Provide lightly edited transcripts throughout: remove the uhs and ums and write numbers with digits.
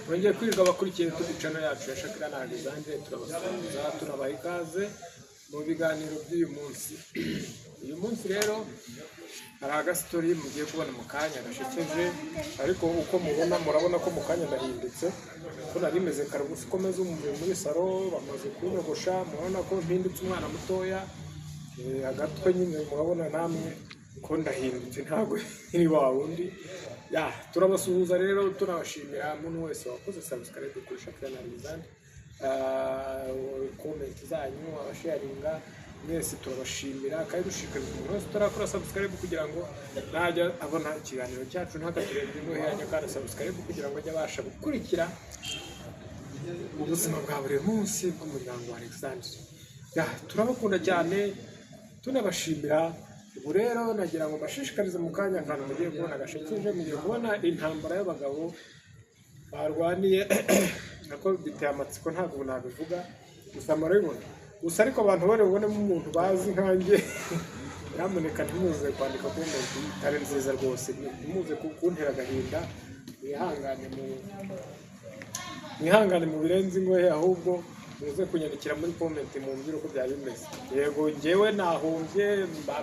Mwongeye kwirirwa abakurikiye YouTube channel yacu ya Shakira na Alexandre. Turabasuhuza, tunabaha ikaze mu biganiro by'uyu munsi. Uyu munsi rero hari agasitori mugiye kubona mu kanya gashekeje, ariko uko mubona, murabona ko mu kanya ndahindutse ko nari meze kare. Ubu siko meze. Umuvuye muri salon, bamaze kunyogosha, murabona ko mpindutse umwana mutoya. Agatwe nyine murabona namwe ko ndahindutse, ntabwo nkiri wa wundi. Ya, turabasuhuza rero, tunabashimira umuntu wese wakoze subscribe kuri Shakira na Alexandre, comment zanyu, abasharinga mwese turabashimira, kandi dushishikariza umuntu wese utarakora subscribe kugira ngo najya abona ikiganiro cyacu ntakaturenge ingohe kandi subscribe, kugira ngo ajye abasha gukurikira ubuzima bwa buri munsi bw'umuryango wa Alexandre. Ya, turabakunda cyane, tunabashimira. Ubu rero nagira ngo mbashishikarize mu kanya akantu mugiye kubona gashekeje. Mugiye kubona intambara y'abagabo barwaniye, nako biteye amatsiko, ntabwo nabivuga, gusa murabibona gusa. Ariko abantu bari bubonemo umuntu bazi nkanjye, nyamuneka ntimuze kwandika comment itari nziza rwose, ntimuze kuntera agahinda. Mwihangane, mu mwihangane mu birenze ingohe, ahubwo muze kunyandikira muri comment mumbwire uko byaba bimeze. Yego, njyewe nahombye,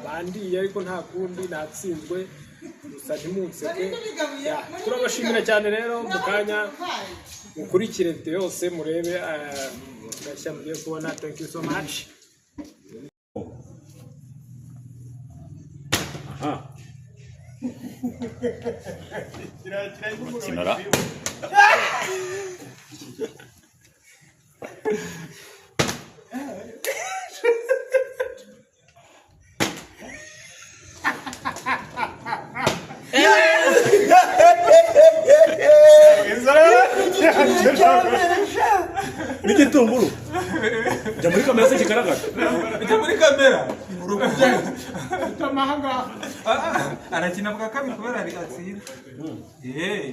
bandiye, ariko nta kundi, natsinzwe. Gusa ntimunseke. Ya, turabashimira cyane rero. Mu kanya mukurikire video yose, murebe gashya mugiye kubona. Thank you so much. Aha. Kinara. N'igitunguru. Jya muri kamera se kigaragara. Ujya muri kamera. Amahanga. Arakina bwa kabiri kubera ari atsinze.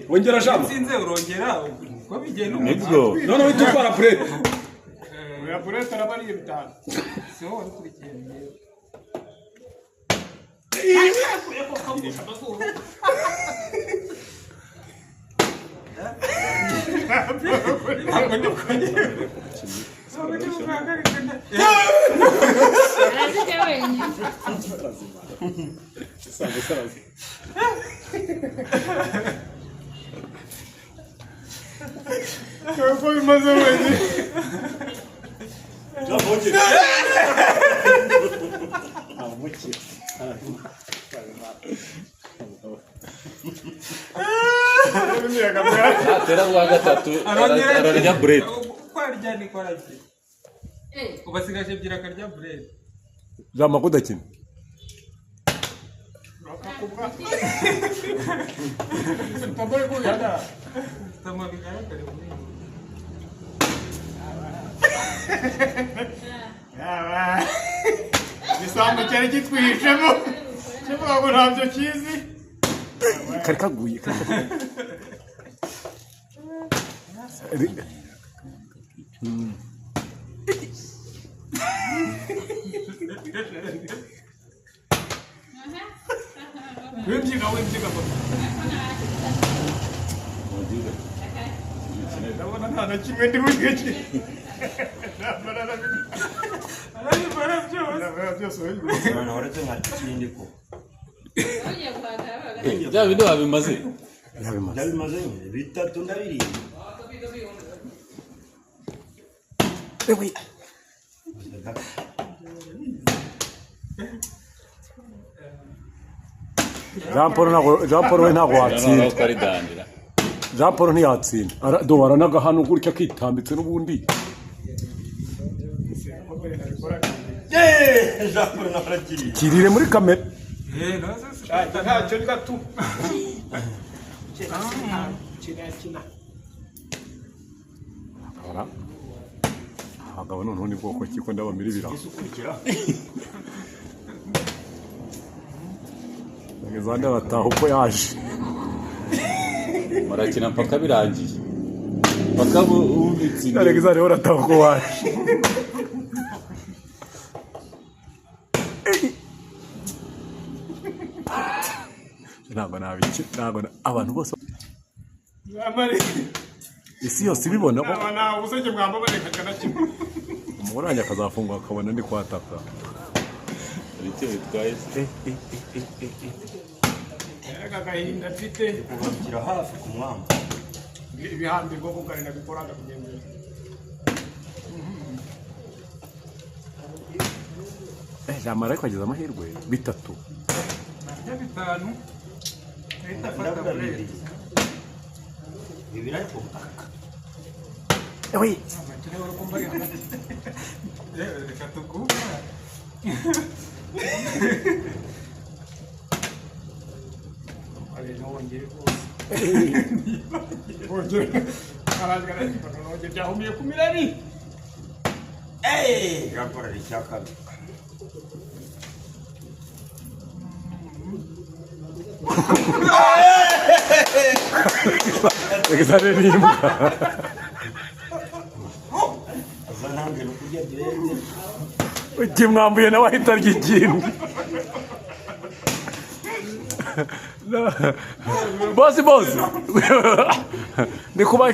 Wongera jama. Atsinze urongera, uko bigenda umukino. Nibyo. Noneho uhita utwara purete. Oya, burete arabariye bitanu. Si wowe wari ukurikiye njyewe. Ntabwo ndi kongera. Ntabwo ndi buhagarike. Arazirya wenyine. Uko bimaze wenyine. Natera bwa gatatu Arongera. Ararya burete. Uko arya niko ararya. Ubu asigaje ebyiri akarya burete. Jama kudakina. Tama bigaragare muri iyi. Igisambo cyari kitwihishemo kivuga ngo ntabyo kizi. Kari kaguye. Kari kaguye. Wibyiga, wibyiga papa, ndabona nta na kimwe ndi buryo. Arabikora byose. Byose. Noneho uretse nka kindi ko Ugiye guhagarara. Bya bindi wabimaze. Yabimaze. Ndabimaze nyine bitatu ndabiriye. Ewe. Jean Paul, ntabwo Jean Paul we ntabwo watsinda. Noneho ko ari dandira. Jean Paul ntiyatsinda. Do aranaga hano gutya akitambitse n'ubundi. Jean Paul nawe arakiriye. Kirire muri kamera. Nazo Ntacyo ndya tu kina kina. Abara. Abagabo noneho ni bwoko ki ko ndabamira ibiraha? Ukurikira. Alexander arataha uko yaje. Murakina mpaka birangiye, mpaka ubitsinze. Alexander we arataha uko waje. Ntabwo nabiki, ntabwo abantu bose Amari. Isi yose ibibona ko Naba nawe ubuseke bwambabare nkajya kimwe. Umugore wanjye akazafunga akabona ndi kwataka. Hari icyo bitwaye se? Aka gahinda mfite. Kugarukira hafi ku mwamba. Ibihambirwa kukarenda bikoraga kugenzura. Jamara ariko agize amahirwe bitatu. Arya bitanu ahita afata Ndabura burete. bibiri. Bibiri ariko. We. Yewe reka tugume. Nongere rwose. Nongere. Araje nongere byahumiye ku mirari. Eh, Jean Paul ari icya kabiri. Alexander ni imbwa. Aza ntange no kurya direde. Ukimwambuye nawe ahita arya ikindi. Bosi bosi. Ni kuba.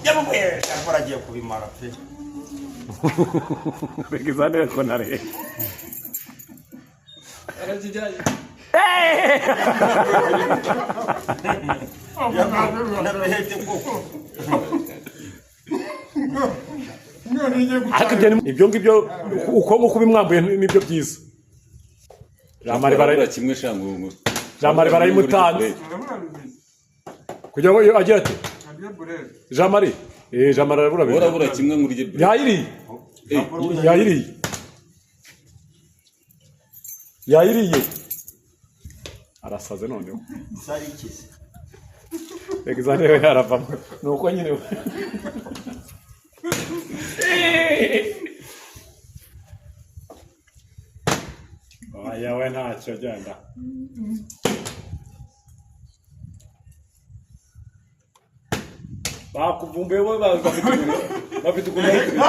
Yamuwe, Jean Paul agiye kubimara pe. Alexander ko nare. Arakijyanye. Na birede koko. None ngiye Ariko ibyo ibyo ngibyo uko nguko ubimwambuye nibyo byiza. Jamari Barabura bara kimwe shangu ngo. Jamari barayimutanze. Urabura bibiri. Kugira ngo agira ati Arya burete. Jamari Jamari arabura bibiri. Urabura kimwe ngo urye burete. Yayiriye. Yayiriye. Yayiriye. Arasaze noneho. Sari ikize. Alexander we aravamo. Nuko nyine we. Oya we ntacyo genda. Bakuvumbuye bo bafite ukuntu bari kubikina.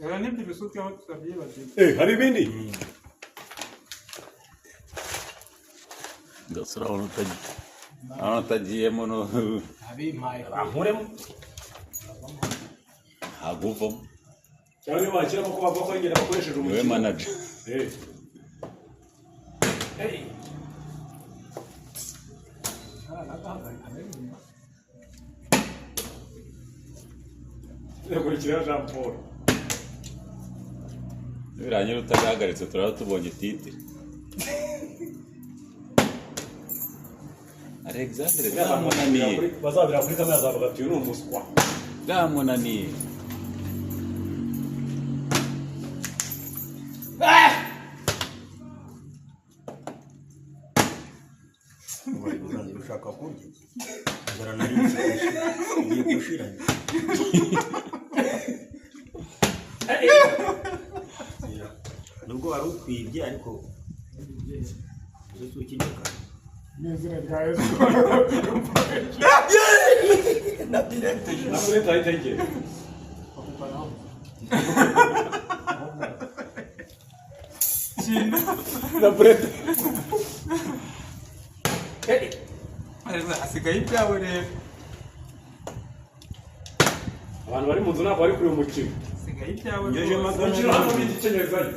Era n'ibyo bisuke aho tutabyibagirwa. Hari ibindi? Ndetse urabona utagiye. Urabona utagiyemo no. Abimpaye. Bankuremo. Ntabwo uvamo. Cyangwa niba washyiramo ko bavuga ko ari ngenda bakoresheje Niwe umukino. manager. Kurikira Jean Paul. Nibirangira utagahagaritse turaba tubonye titire. Alexandre byamunaniye. Bazabira kuri kamera zavuga ati uyu ni umuswa. Byamunaniye. Ushaka kurya? Inzara nari ngiye gushira. Nubwo wari utwibye ariko uzi ukirya. N'izina rya Yesu. Na direct. Nakureta ahita yigenda. Nakureta. Hasigaye ibyawe rero. Abantu bari mu nzu ntabwo bari kureba umukino. Hasigaye ibyawe Ngeje rwose. magana Umukino hano ni igikenyezayo.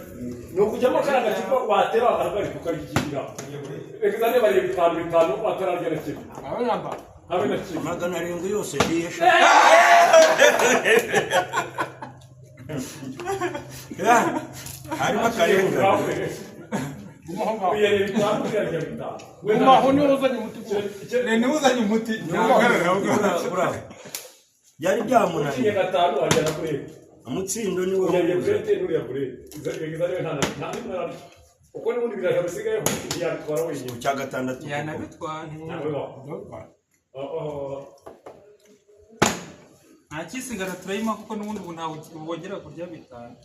Ni ukujyamo kariya gacupa watera bakahagarika ukaryigira. Alexander bariye bitanu bitanu atararya na kimwe. Aho namba. Habe na kimwe. 700 yose ndiye sha. Harimo akarengane. Uyariye bitanu uyarya bitanu. Gumaho niwe uzanye umuti rwose. Ni niwe uzanye umuti. Ntahagarara ahubwo. Bravo. Byari byamunaniye. Uciye gatanu wajyana kuri epfo. Umutsindo niwe Uyariye wabuze. burete n'uriya burete. Alexander nta nta n'imwe ararya. Uko n'ubundi birahira bisigayeho ntiyabitwara wenyine. Ku cya gatandatu. Yanabitwara. Ntabwo bibaho. Nta kisigara turayima kuko n'ubundi ubu ntawe wongera kurya bitanu.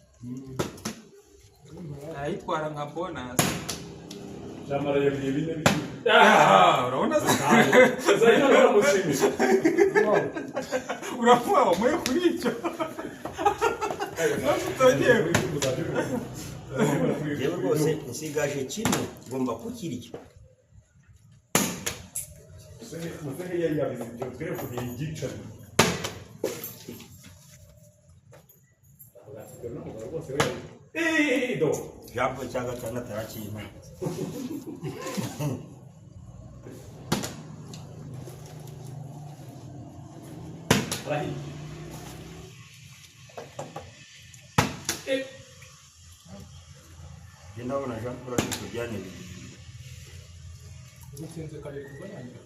Arayitwara nka bonus. Jamara yabiriye bine bine. Ah, urabona se? Zahina baramushimisha. Uravuga wamuye kuri icyo. Utongeye. Yewe rwose nsigaje kimwe ngomba kukirya. Muzehe yari yabize ibyo twerekuye igica. Eh, do. Jambo cya gatandatu arakimpa. Arahiye. Eh, Njye ndabona Jean Paul ari kujyana ibintu. Gutsinze kabiri kuva yanjye.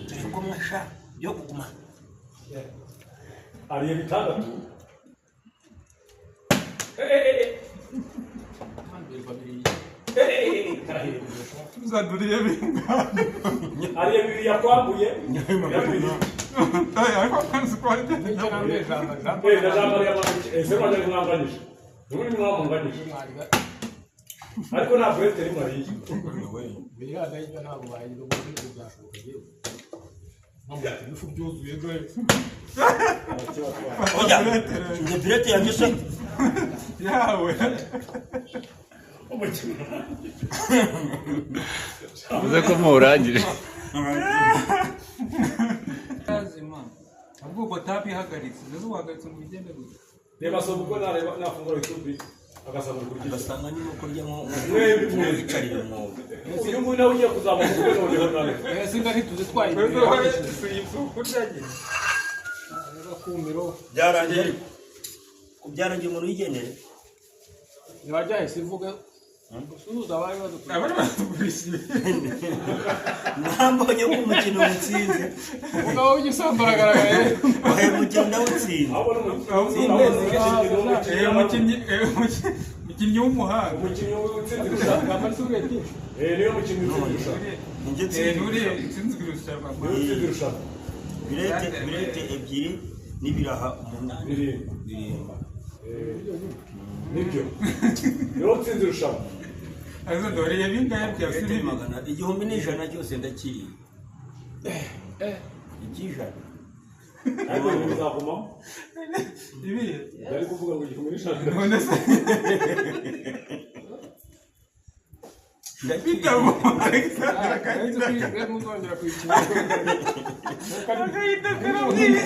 Turi kumwe sha byo kuguma. Ariye bitandatu. Eh, eh, eh. Hambirwa bibiri. Eh, eh, eh, karahiye. Tuzaduriye bingana. Ariye bibiri yakwambuye. Yabiri. Ariko kanzi ko ari Nicyo nambaye ijambo ijambo. Eh, na jambo yamanganyije. Eh, se rwanda mwanganyije. Nubundi mwamunganyije. Ariko ntabwo uretse rimwe ariye. Biriya ndayirya ntabwo bayirya ubwo nibyo byashoboka yewe. Ntabwo ibifu byuzuye dore. Oya, njye pirete yanjye se. yawe. Umukino. Uze ko muwurangije. Lazima. Ahubwo ubwo tabihagaritse. Uzi uhagaritse ngo bigende gute. Reba soba uko nareba nafungura YouTube agasanga kurya. Ugasanga ni kurya nko Mwembi mwembi. wicarira umwobo. Uyu nguyu nawe ugiye kuzamuka ukwe noneho nawe. Ese inda ntituzi twayigira. Wewe wowe si ukurya nyine. Kumiro. Byarangiye ariko. Ku byarangiye umuntu yigendere. Ntibajya hese ivuga. Gusuhuza abari badukuriye. Abari batugurishije. Nambonye ko umukino mutsinze. Umugabo w'igisambo aragaragaye. Oya, umukino ndawutsinze. Ahubwo ni Umukinnyi umukinnyi w'umuhanga. umukinnyi utsinze irushanwa. Yambara isura byinshi. Eh, niwe mukinnyi utsinze irushanwa. Ninjye Eh, nsinze. nuri utsinzwe irushanwa. Niwe utsinze irushanwa. Birete ebyiri n'ibiraha umunani. Birindwi. Birindwi. Eh, nibyo. Niwe utsinze irushanwa. Ariko dore bingahe bya Birete filimi. magana 1001 cyose ndakiriye. Icy'ijana. Ariko ibi bizagumamo. Ibi. Ndari kuvuga ngo 1001. None se Ndakiriye. bitabo Alexander Uretse akahita ko muzongera kuyikina. akahita karabwira.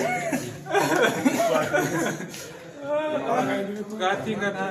Bwatinga nta